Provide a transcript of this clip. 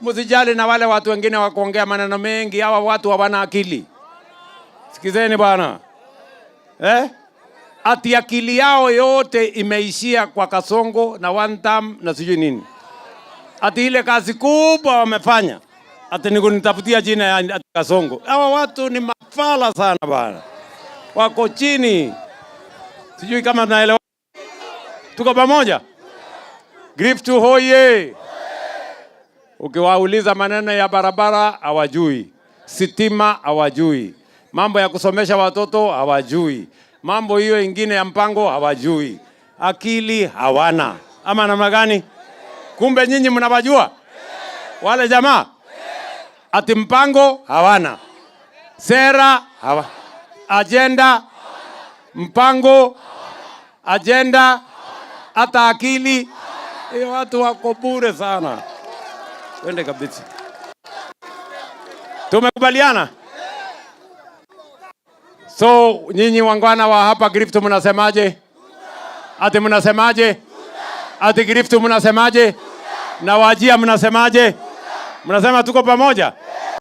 Msijali na wale watu wengine wa kuongea maneno mengi, hawa watu hawana akili. Sikizeni bwana, eh? Ati akili yao yote imeishia kwa Kasongo na one term na sijui nini. Ati ile kazi kubwa wamefanya ati ni kunitafutia jina ya ati Kasongo. Hawa watu ni mafala sana bwana, wako chini. Sijui kama tunaelewa, tuko pamoja? Griftu hoye! Ukiwauliza maneno ya barabara hawajui, sitima hawajui, mambo ya kusomesha watoto hawajui, mambo hiyo ingine ya mpango hawajui, akili hawana, ama namna gani? Kumbe nyinyi mnawajua wale jamaa, ati mpango hawana, sera hawa, ajenda, mpango, ajenda, hata akili. Hiyo watu wako bure sana. Twende kabisa. Tumekubaliana? So nyinyi waungwana wa hapa Griftu mnasemaje? Ati mnasemaje? Ati Griftu mnasemaje? Na Wajir mnasemaje? Mnasema tuko pamoja?